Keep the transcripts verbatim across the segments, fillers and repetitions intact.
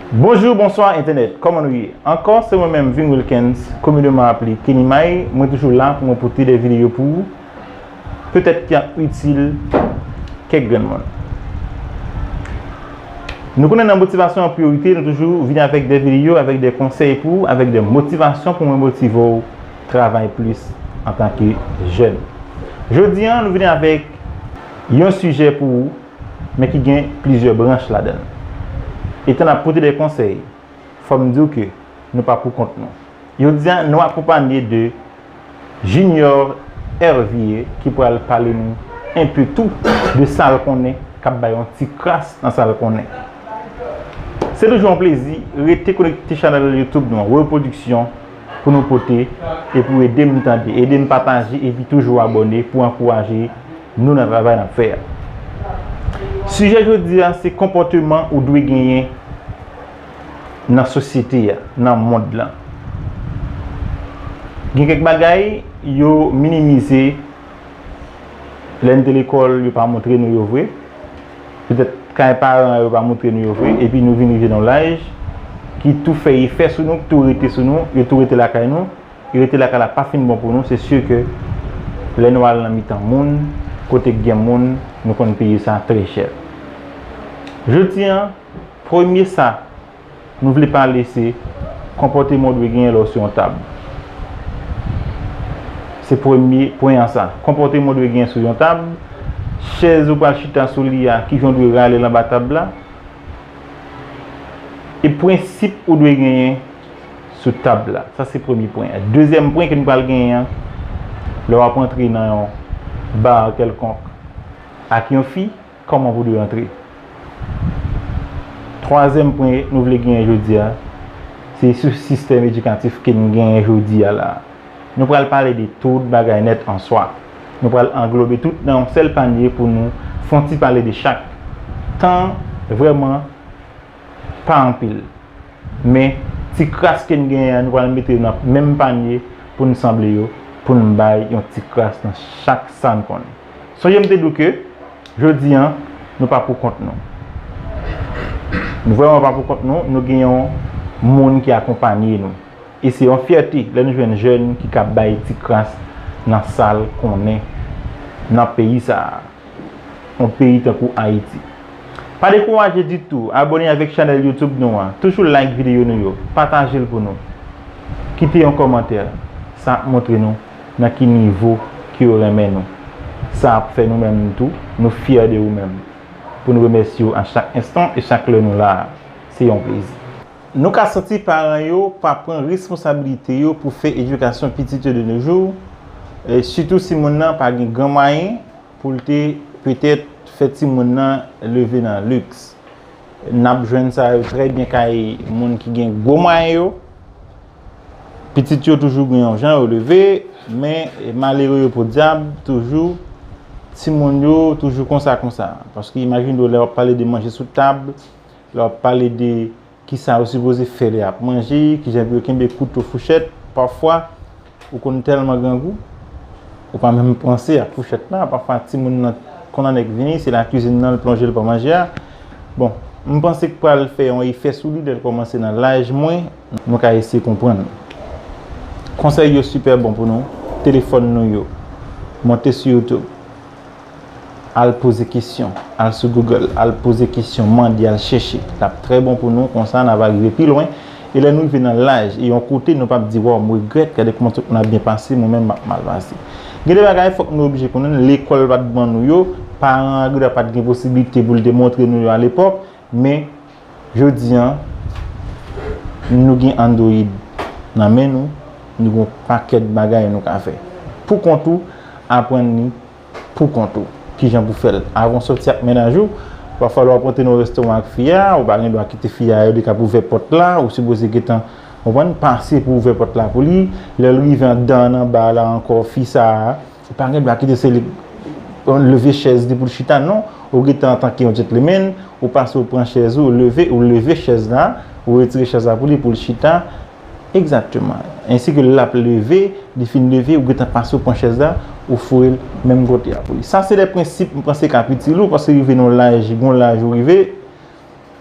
Bonjou, bonswa entènèt, kòman nou ye? Ankò, se mwen menm, Vin Wilkens, komineman aple Kenny May. Mwen toujou la pou mwen pote de videyo pou ou, petèt ki ap itil kèk grenn moun. Nou konnen nan motivasyon an priyorite, nou toujou vini avèk de videyo, avèk de konsèy pou ou, avèk de motivasyon pou mwen motive w travay plis antanke jèn. Jodi a, nou vini avèk yon sijè pou ou, men ki gen plizyè branch ladan l. Etan n ap pote de konsèy, fò m di w ke nou pa pou kont nou. Jodi a, nou akonpanye de Junior Hervier ki pral pale nou enpe tou de sa l konnen k ap bay yon ti kras nan sa l konnen. Se toujou yon plezi, rete konekte chanèl YouTube nou an, Repwodiksyon, pou nou pote e pou ede m tande, ede m pataje epi toujou abòne pou ankouraje nou nan travay n ap fè a. Sijè jodi a se konpòteman ou dwe genyen nan sosyete a, nan mond lan. Gen kèk bagay yo minimize lè n te lekòl, yo pa montre nou yo vre. Petèt kay paran yo pa montre nou yo vre, epi nou vin rive nan laj ki tou fè efè sou nou, ki tou rete sou nou, yo tou rete lakay nou. E rete lakay la pa fin bon pou nou, se si ke lè nou al nan mitan moun, kote k gen moun, nou konn peye sa trè chè. Jodi a, premye sa nou vle pale se konpòteman w dwe genyen lè w sou yon tab. Se premye pwen an sa. Konpòteman w dwe genyen sou yon tab. Chèz ou pral chita sou li a, kijan w dwe rale l anba tab la. E prensip ou dwe genyen sou tab la. Sa se premye pwen an. Dezyèm pwen ke nou pral genyen an, lè w ap antre nan yon ba kèlkonk ak yon fi, kòman pou dwe antre. Twazyèm pwen nou vle genyen jodi a, se sou sistèm edikatif ke n genyen jodi a la. Nou pral pale de tout bagay nèt an swa. Nou pral anglobe tout nan yon sèl panye pou nou fè yon ti pale de chak. Tan vrèman pa anpil. Men, ti kras ke n genyen an, nou pral mete yo nan menm panye pou n sanble yo, pou n bay yon ti kras nan chak sa n konnen. Sonje m te di w ke, jodi a, nou pa pou kont nou. Nou vrèman pa pou kont nou, nou gen yon moun ki akonpanye nou. E se yon fyète lè nou jwenn jèn ki ka bay ti kras nan sa l konnen nan peyi sa a. Yon peyi tankou Ayiti. Pa dekouraje ditou, abòne avèk chanèl YouTube nou an, toujou like videyo nou yo, pataje l pou nou. Kite yon kòmantè, sa ap montre nou nan ki nivo ke yo renmen nou. Sa ap fè nou menm tou, nou fyè de ou menm. Pou n remèsye w a chak enstan e chak lè nou la a. Se yon plezi. Nou ka santi paran yo pa pran responsabilite yo pou fè edikasyon pitit yo de nos jours, e sitou si moun nan pa gen gran mwayen pou l te petèt fè timoun nan leve nan liks. N ap jwenn sa yo trè byen kay moun ki gen gwo mwayen yo. Pitit yo toujou gen yon jan yo leve, men malere yo podyab toujou, timoun yo toujou konsa konsa. Paske imajine w lè w ap pale de manje sou tab, lè w ap pale de kisa yo sipoze fè lè y ap manje, kijan pou yo kenbe kouto, fouchèt. Pafwa, ou konn tèlman grangou, ou pa menm panse ak fouchèt la. Pafwa, timoun nan konn annik vini, se lakizin nan l plonje l pran manje a. Bon, m panse k pral fè yon efè sou li lè l kòmanse nan laj mwen. Nou ka eseye konprann. Konsèy yo sipè bon pou nou. Telefòn nou yo. Monte sou YouTube. Al poze kesyon, al sou Google, al poze kesyon, mande, al chèche. L ap trè bon pou nou, konsa n ap rive pi lwen. E lè nou rive nan laj e yon kote, nou p ap di, waw, m regrèt, gade kòman tout moun ap byen pase, mwen menm m ap mal pase. Gen de bagay fòk nou oblije konnen, lekòl pa t ban nou yo, paran an gendwa pa t gen posiblite pou l te montre nou yo alepòk, men jodi a, nou gen Android nan men nou, nou gen yon pakèt bagay nou ka fè. Pou kont ou, aprann li pou kont ou. Kijan pou fè l? Avan w sòti ak mennaj ou, pafwa lè w ap rantre nan yon restoran ak fi a, ou pa gen dwa kite fi a, li k ap ouvè pòt la, ou sipoze gentan, konprann, pase pou ouvè pòt la pou li. Lè l rive anndan nan ba la ankò, fi sa a, ou pa gen dwa kite se li leve chèz li pou l chita, non. Ou gentan antanke yon gentleman, ou pase ou pran chèz ou, ou leve, ou leve chèz la, ou retire chèz la pou li pou l chita. Egzakteman. Ensi ke l ap leve, li fin leve, ou gentan pase ou pran chèz la, ou foure l menm kote a pou li. Sa se de prensip m panse k ap itil ou, paske rive nan yon laj, gon laj ou rive,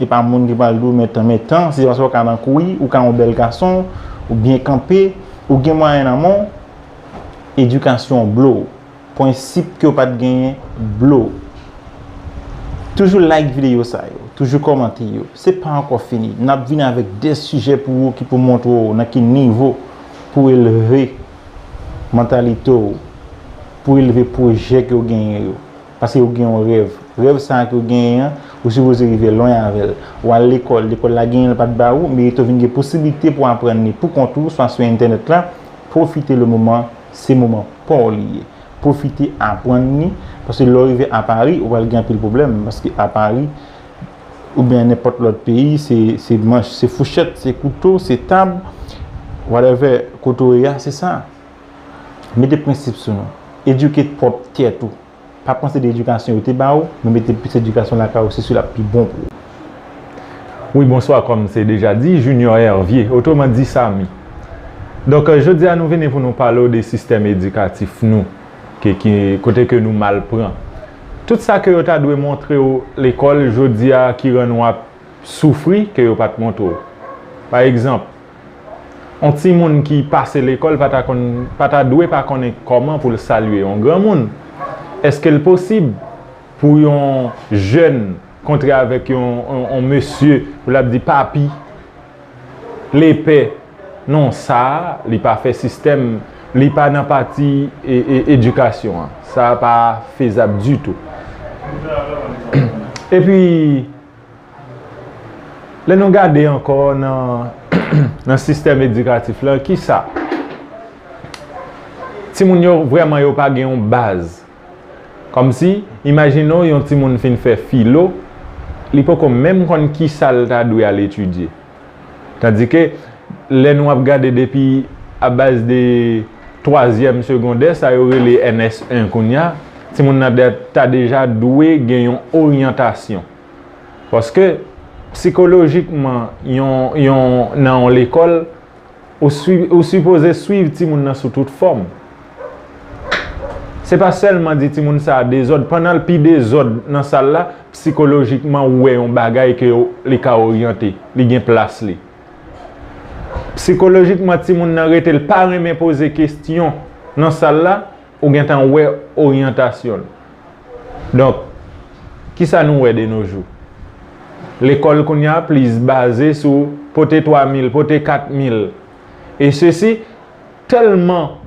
E pa moun ki pral di w, men tan, men tan, se paske w ka nan kouri, ou ka yon bèl gason, ou byen kanpe, ou gen mwayen nan men w, edikasyon w blow. Prensip ke w pa t genyen, blow. Toujou like videyo sa yo, toujou kòmante yo. Se pa ankò fini. N ap vin avèk de sijè pou ou ki pou montre w nan ki nivo pou elve mantalite w, pou elve pwojè ke w genyen yo. Paske w gen yon rèv. Rèv sa a ke w genyen an, ou sipoze rive lwen avè l. W al lekòl, lekòl la genyen l pa t ba ou, merite w vin gen posiblite pou aprann li pou kont ou, swa sou entènèt la. Pwofite le moman, se moman pa w li ye. Pwofite aprann li, paske lè w rive a Pari, ou pral gen anpil pwoblèm, paske a Pari, oubyen nenpòt lòt peyi, se, se manch, se fouchèt, se kouto, se tab, whatever, kote w ye a, se sa. Mete prensip sou nou. Edike pwòp tèt ou. Pa panse de edikasyon yo te ba ou, men mete plis edikasyon lakay ou, se sila k pi bon pou ou. Wi, bonswa, kòm se deja di, Junior Hervier, otreman di Samy. Donk, jodi a nou vini pou nou pale w de sistèm edikatif nou, ke, ki, kote ke nou mal pran. Tout sa ke yo ta dwe montre w lekòl, jodi a ki rann w ap soufri ke yo pa t montre w. Pa egzanp, yon timoun ki pase lekòl pa ta konn, pa ta dwe pa konnen kòman pou l salye yon granmoun. Èske l posib pou yon jèn kontre avèk yon, yon, yon mesye pou l ap di papi, lepè? Non, sa a, li pa fè sistèm, li pa nan pati e, e, edikasyon an. Sa a pa fezab ditou. Epi, lè nou gade ankò nan, nan sistèm edikatif la, kisa? Timoun yo vrèman yo pa gen yon baz. Kòmsi, imajine w yon timoun fin fè filo, li poko menm konn kisa l ta dwe al etidye. Tandike, lè nou ap gade depi a baz de twazyèm segondè, sa yo rele N S en kounye a, timoun nan de, ta deja dwe gen yon oryantasyon. Paske, sikolojikman, yon, yon, nan yon lekòl, ou, swi, ou sipoze swiv timoun nan sou tout fòm. Se pa sèlman di timoun sa a dezòd. Pandan l pi dezòd nan sal la, sikolojikman, ou wè yon bagay ke li ka oryante, li gen plas li. Sikolojikman, timoun nan rete, l pa renmen poze kesyon nan sal la, ou gentan wè oryantasyon l. Donk, kisa nou wè de nos jours? Lekòl kounye a plis baze sou pote twa mil, pote kat mil. E sesi, tèlman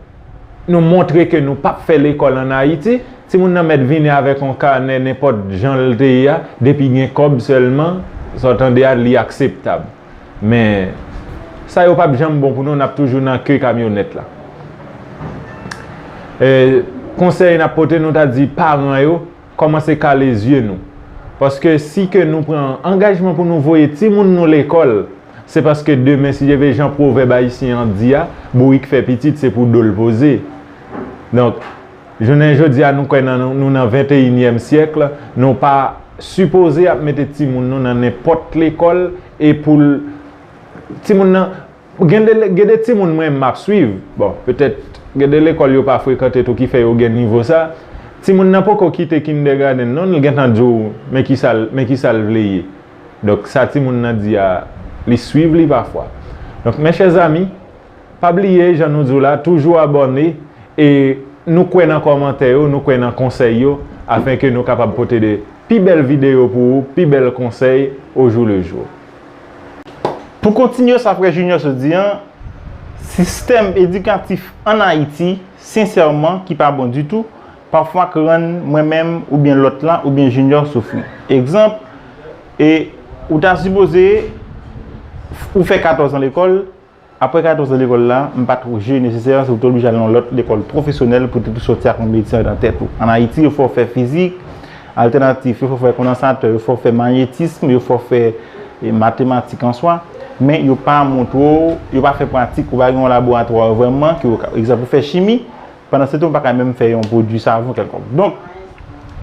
nou montre ke nou p ap fè lekòl ann Ayiti, timoun nan mèt vini avèk yon kanè nenpòt jan l te ye a, depi gen kòb sèlman, sa w tande a, li akseptab. Men, sa yo p ap janm bon pou nou, n ap toujou nan ke kamyonèt la. E, konsèy n ap pote, nou ta di paran yo, kòmanse kale zye nou. Paske si ke nou pran angajman pou nou voye timoun nou lekòl, se paske demen, si Dye vle, jan pwovèb ayisyen an di a, bourik fè pitit, se pou do l poze. Donk, jounen jodi a, nou kwè nan, nou nan venteyinyèm syèk, nou pa sipoze ap mete timoun nou nan nenpòt lekòl e pou l, timoun nan, gen de, gen de timoun mwen m ap swiv, bon, petèt, gen de lekòl yo pa frekante tou ki fè yo gen nivo sa. Timoun nan poko kite kindergarten non, l gentan di w, men kisa l, men kisa l vle ye. Donk, sa timoun nan di a, li swiv li pafwa. Donk, mes chers amis, pa bliye, jan nou di w la, toujou abòne e nou kwè nan kòmantè yo, nou kwè nan konsèy yo, afenke nou kapab pote de pi bèl videyo pou ou, pi bèl konsèy au jour le jour. Pou kontinye sa frè Junior sot di an, sistèm edikatif ann Ayiti, sensèman, ki pa bon ditou, pafwa k rann mwen menm oubyen lòt la oubyen Junior soufri. Egzanp, e ou ta sipoze, ou fè katòz an lekòl, apre katòz an lekòl la, m pa t jije nesesè, se ou te oblije al nan lòt lekòl pwofesyonèl pou te tou sòti ak yon medsen nan tèt ou. Ann Ayiti, yo fè w fè fizik, altènatif, yo fè w fè kondansatè, yo fè w fè mayetism, yo fè w fè, e, matematik an swa, men yo pa montre w, yo pa fè pratik, ou pa gen yon laboratwa vrèman, ke w ka, egzanp, ou fè chimi, pandan se tan, ou pa ka menm fè yon pwodui savon kèlkonk. Donk,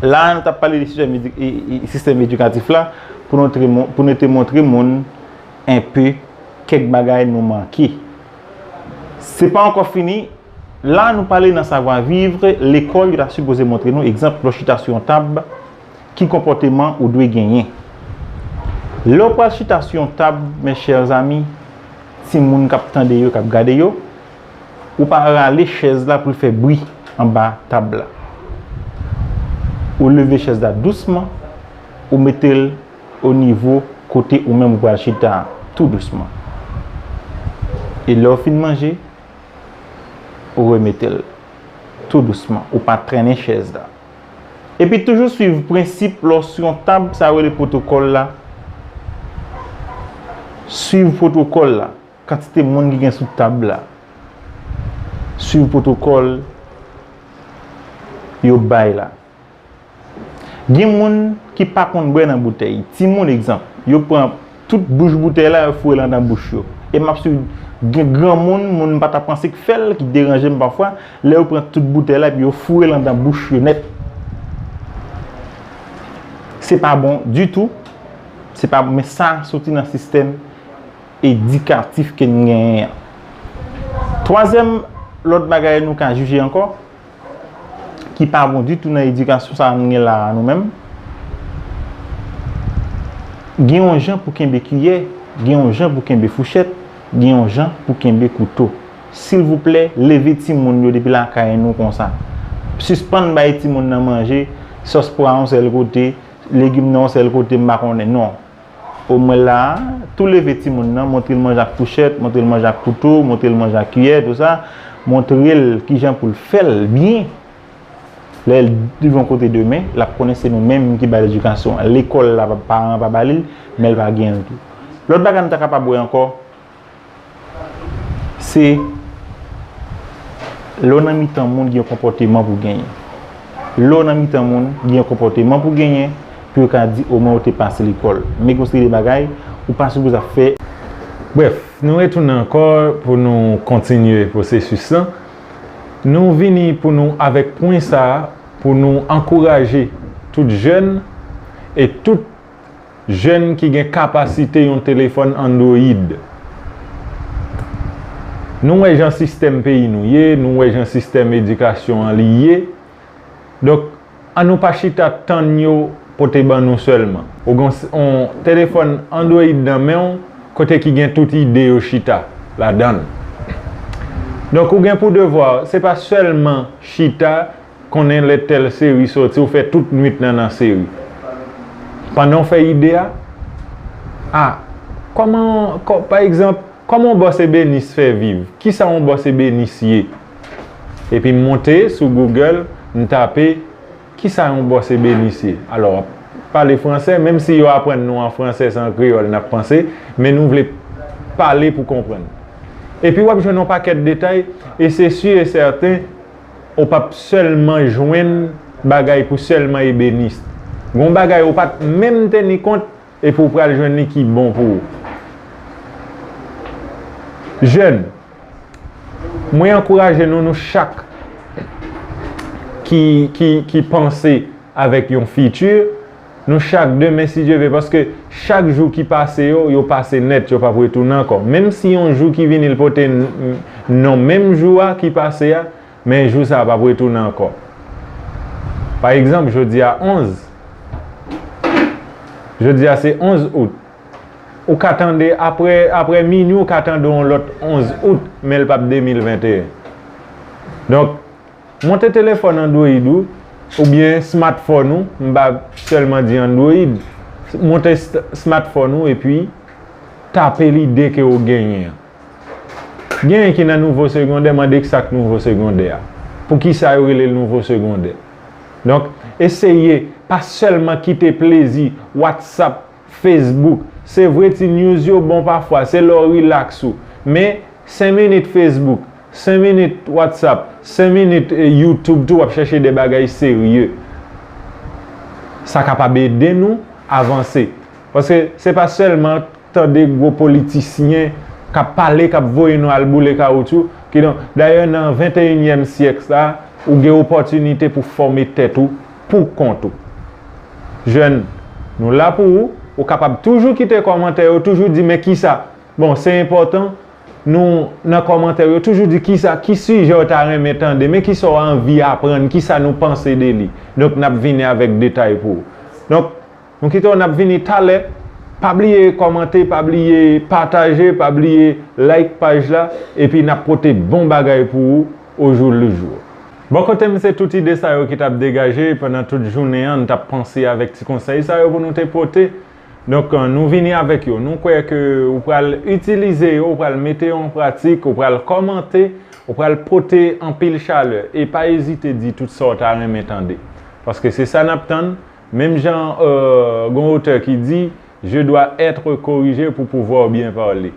la a, nou t ap pale de sistèm edi-, e, e, sistèm edikatif la, pou nou te mon-, pou nou te montre moun enpe kèk bagay nou manke. Se pa ankò fini, la nou pale nan savwa viv, lekòl yo ta sipoze montre nou, egzanp, lè w chita sou yon tab, ki konpòteman ou dwe genyen. Lè w pral chita sou yon tab, mes chers amis, timoun k ap tande yo, k ap gade yo, ou pa rale chèz la pou l fè bri anba tab la. Ou leve chèz la dousman, ou mete l o nivo kote ou menm ou pral chita a, tou dousman. E lè w fin manje, ou remete l tou dousman. Ou pa trennen chèz la. Epi toujou swiv prensip lè w sou yon tab, sa yo rele pwotokòl la. Swiv pwotokòl la. Kantite moun ki gen sou tab la. Swiv pwotokòl yo bay la. Gen moun ki pa konn bwè nan boutèy. Timoun, egzanp, yo pran tout bouch boutèy la, yo foure l anndan bouch yo. E m ap swiv gen granmoun, moun m pa ta panse k fè l, ki deranje m pafwa, lè yo pran tout boutèy la, epi yo foure l anndan bouch yo nèt. Se pa bon ditou. Se pa bon, men sa soti nan sistèm edikatif ke n genyen an. Twazyèm, lòt bagay nou ka jije ankò, ki pa bon ditou nan edikasyon sa a nou gen la a nou menm, gen yon jan pou kenbe kiyè, gen yon jan pou kenbe fouchèt, gen yon jan pou kenbe kouto. Silvouplè, leve timoun yo depi lakay nou konsa. Sispann bay timoun nan manje, sòs pwa yon sèl kote, legim nan yon sèl kote, m pa konnen. Non. Omwen la a, tou leve timoun nan, montre l manje ak fouchèt, montre l manje ak kouto, montre l manje ak kiyè, tou sa. Montre l kijan pou l fè l byen. Lè l rive yon kote demen, l ap konnen se nou menm ki bay l edikasyon an. Lekòl la, pa, paran an pa ba li l, men l pa gen l tou. Lòt bagay nou ta kapab wè ankò, se lè w nan mitan moun, gen yon konpòteman pou genyen. Lè w nan mitan moun, gen yon konpòteman pou genyen, pou yo ka di omwen ou te pase lekòl. Men gen yon seri de bagay ou pa sipoze ap fè. Brèf, nou retounen ankò pou nou kontinye pwosesis lan. Nou vini pou nou, avèk pwen sa a, pou nou ankouraje tout jèn e tout jèn ki gen kapasite yon telefòn Android. Nou wè jan sistèm peyi nou ye, nou wè jan sistèm edikasyon an li ye. Donk, ann nou pa chita tann yo pote ban nou sèlman. Ou gen yon telefòn Android nan men w, kote ki gen tout ide yo chita ladan l. Donk, ou gen pou devwa, se pa sèlman chita konnen lè tèl seri soti, ou fè tout nwit lan nan seri. Pandan w fè ide a, a, kòman, kò-, pa egzanp, kòman yon bòs ebenis fè viv? Kisa yon bòs ebenis ye? Epi m monte sou Google, m tape, kisa yon bòs ebenis ye? Alò, w ap pale fransè, menm si yo aprann nou an fransè, se an kreyòl n ap panse, men nou vle pale pou konprann. Epi w ap jwenn yon pakèt detay, e se si e sèten, ou p ap sèlman jwenn bagay pou sèlman ebenis. Gon bagay ou pa t menm teni kont, epi w pral jwenn li ki bon pou ou. Jèn, mwen ankouraje nou, nou chak ki, ki, ki panse avèk yon fiti, nou chak demen, si Dye vle, paske chak jou ki pase yo, yo pase nèt, yo p ap retounen ankò. Menm si yon jou ki vini, l pote n-, n-, non menm jou a ki pase a, men jou sa a p ap retounen ankò. Pa egzanp, jodi a onz, jodi a se onz out. Ou ka tande, apre, apre minwi, ou ka tande yon lòt onz out, men l p ap de mil venteyen. Donk, monte telefòn Android ou, oubyen smartphone ou, m pa sèlman di Android, monte st-, smartphone ou epi tape lide ke ou genyen an. Genyen ki nan nouvo segondè, mande kisa k nouvo segondè a. Poukisa yo rele l nouvo segondè? Donk, eseye pa sèlman kite plezi WhatsApp, Facebook. Se vre, ti news yo bon pafwa, se lè w rilaks ou. Men, senk minit Facebook, senk minit WhatsApp, senk minit, eh, YouTube tou, w ap chèche de bagay serye. Sa kapab ede nou avanse. Paske se pa sèlman tande gwo politisyen k ap pale, k ap voye nou al boule kawotchou. Kidonk, dayè, nan venteyinyèm syèk sa, ou gen opòtinite pou fòme tèt ou pou kont ou. Jèn, nou la pou ou. Ou kapab toujou kite kòmantè yo, toujou di, men kisa? Bon, se enpòtan, nou, nan kòmantè yo, toujou di kisa, ki sijè w ta renmen tande, men kisa w anvi aprann, kisa nou panse de li. Donk, n ap vini avèk detay pou ou. Donk, nou kite w, n ap vini talè. Pa bliye kòmante, pa bliye pataje, pa bliye like paj la, epi n ap pote bon bagay pou ou au jour le jour. Bò kote m, se tout ide sa yo ki t ap degaje pandan tout jounen an, n t ap panse avèk ti konsèy sa yo pou nou te pote. Donk, nou vini avèk yo. Nou kwè ke ou pral itilize yo, ou pral mete yo an pratik, ou pral kòmante, ou pral pote anpil chalè. E pa ezite di tout sa w ta renmen tande. Paske se sa n ap tann. Menm jan, euh, gon otè ki di, je dois être corrigé pour pouvoir bien parler.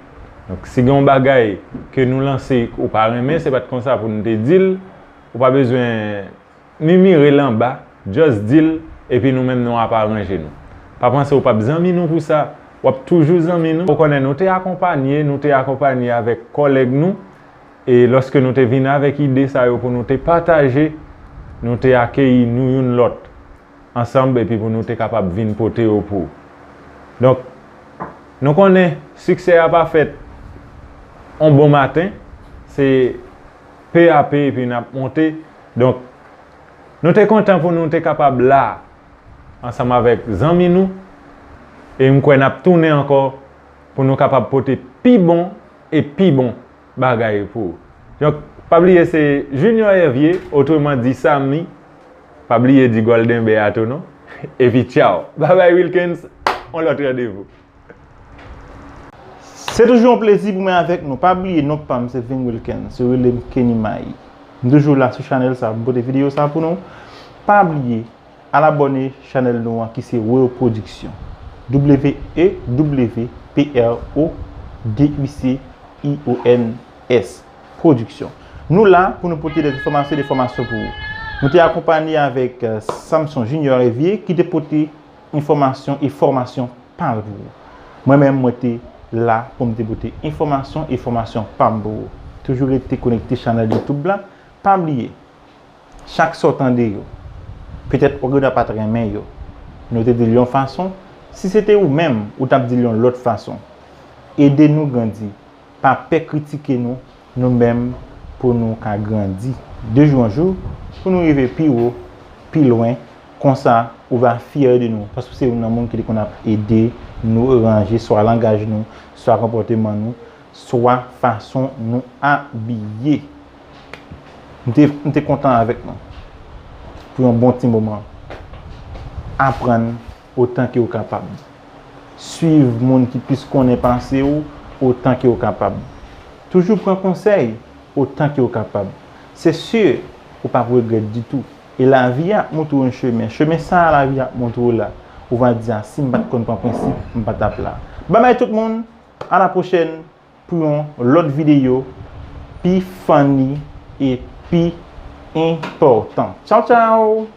Donk, si gen yon bagay ke nou lanse ou pa renmen, se pa t konsa pou nou te di l, ou pa bezwen mimire l anba, just di l, epi nou menm nou ap aranje nou. Pa panse ou p ap zanmi nou pou sa, w ap toujou zanmi nou. Ou konnen nou te akonpanye, nou te akonpanye avèk kòlèg nou, e lòske nou te vin avèk ide sa yo pou nou te pataje, nou te akeyi nou youn lòt ansanm epi pou nou te kapab vin pote yo pou ou. Donk, nou konnen siksè a pa fèt on bon maten, se pe a pe epi n ap monte. Donk, nou te kontan pou nou te kapab la ansanm avèk zanmi nou, e m kwè n ap tounen ankò pou nou kapab pote pi bon e pi bon bagay pou ou. Donk, pa bliye se Junior Hervier, otreman di Samy. Pa bliye di Golden Bear a tou non. Epi tchaw. Babay Wilkens, on lòt randevou. Se toujou yon plezi pou mwen avèk nou. Pa bliye non pa m se Vin Wilkens. Yo rele m Kenny May. M toujou la sou chanèl sa pou m pote videyo sa pou nou. Pa bliye al abòne chanèl nou an ki se Weo Production. W E W P R O D U C I O N S Production. Nou la pou nou pote de enfòmasyon, de fòmasyon pou ou. Nou te akonpanye avèk, euh, Samson Junior Hervier ki te pote enfòmasyon e fòmasyon pa l pou ou. Mwen menm, mwen te la pou m te pote enfòmasyon e fòmasyon pa m pou ou. Toujou rete konekte chanèl YouTube la. Pa bliye, chak sa w tande yo, petèt ou gentan pa t renmen yo. Nou te di l yon fason, si se te ou menm, ou t ap di l yon lòt fason. Ede nou grandi. Pa pè kritike nou, nou menm, pou nou ka grandi. De jou an jou, pou nou rive pi wo, pi lwen, konsa, ou va fyè de nou, paske se youn nan moun ki te konn ap ede nou ranje swa langaj nou, swa konpòteman nou, swa fason nou abiye. M te, m te kontan avèk nou pou yon bon ti moman. Aprann otan ke w kapab. Swiv moun ki plis konnen pase w otan ke w kapab. Toujou pran konsèy otan ke w kapab. Se si, ou p ap regrèt ditou. E lavi a ap montre w yon chemen. Chemen sa a lavi a ap montre w la, ou va di, "A, si m pa t konn pran prensip, m pa t ap la." Babay tout moun, a la pwochèn pou yon lòt videyo pi funny e pi enpòtan. Tchaw, tchaw!